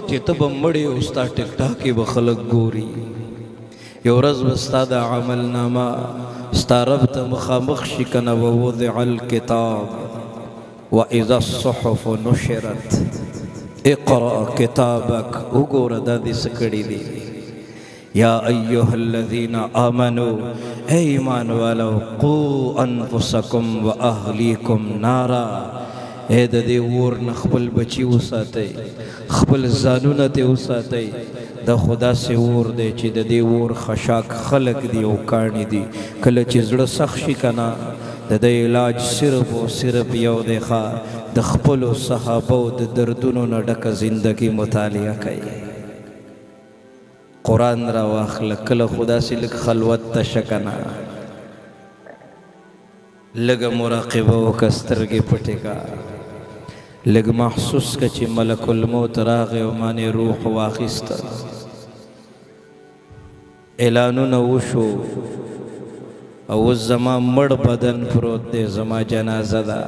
چې ته به مړې او ستا ټیک ټاکې به خلک ګوري. یو ورځ به ستا د عمل نامه ستا رب ته مخامخ شي که نه. ووضع الکتاب وإذا الصحف نشرت اقرأ کتابک. وګوره دا دې څه کړي دي. یا ایها الذین آمنو، ای ایمان والو، قو انفسکم واهلیکم نارا. ای د دې اور نه خپل بچي وساتئ، خپل ځانونه ترې وساتئ. دا خو داسې اور دی چې د دې اور خشاک خلک دي او کاڼي دي. کله چې زړه سخت شي که نه، د دې علاج صرف او صرف یو دی، ښه د خپلو صحابو د دردونو نه ډکه زندګي مطالعه کوي. قرآن را واخله، کله خو داسې لږ خلوت ته شه که نه، لږه مراقبه وکړه، سترګې پټې کړه، لږ محسوس که چې ملک الموت راغی او مانې روح واخیسته. اعلانونه وشو او اوس زما مړ بدن پروت دی، زما جنازه ده.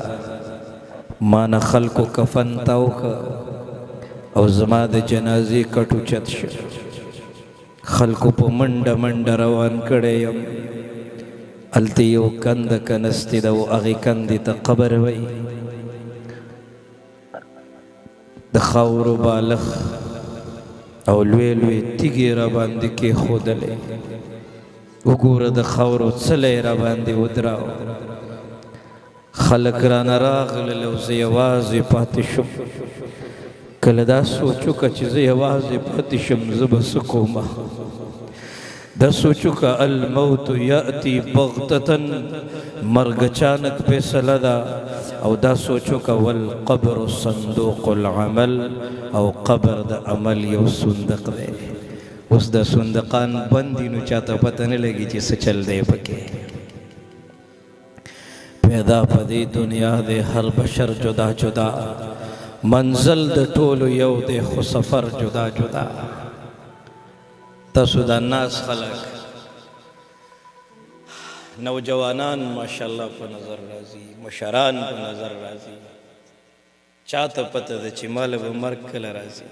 ما نه خلکو کفن تاو که او زما د جنازې کټ اوچت شو. خلکو په منډه منډه روان کړی یم. هلته یو کنده کنستې ده او هغې کندې ته قبر وایي. د خاورو بالښ او لوی لوی تیږې را باندې کېښودلې. وګوره د خاورو څلی را باندې ودراو. خلک رانه راغلل او زه یوازې پاتې شوم. کله دا سوچ وکړه چې زه یوازې پاتې شم، زه به څه کوم؟ دا سوچ وکړه الموت یأتي بغتة، مرګ اچانک فیصله ده. او دا سوچ وکړه والقبر صندوق العمل، او قبر د عمل یو صندوق دی. اوس دا صندوقان بند دي، نو چاته پته نه لګي چې څه چل دی پکې. پیدا په دې دنیا دی هر بشر جدا جدا، منزل د ټولو یو دی خو سفر جدا جدا. تاسو دا ناس خلک نوجوانان ماشاءالله په نظر راځي، مشران په نظر راځي. چاته پته ده چې مال به مرګ کله راځي؟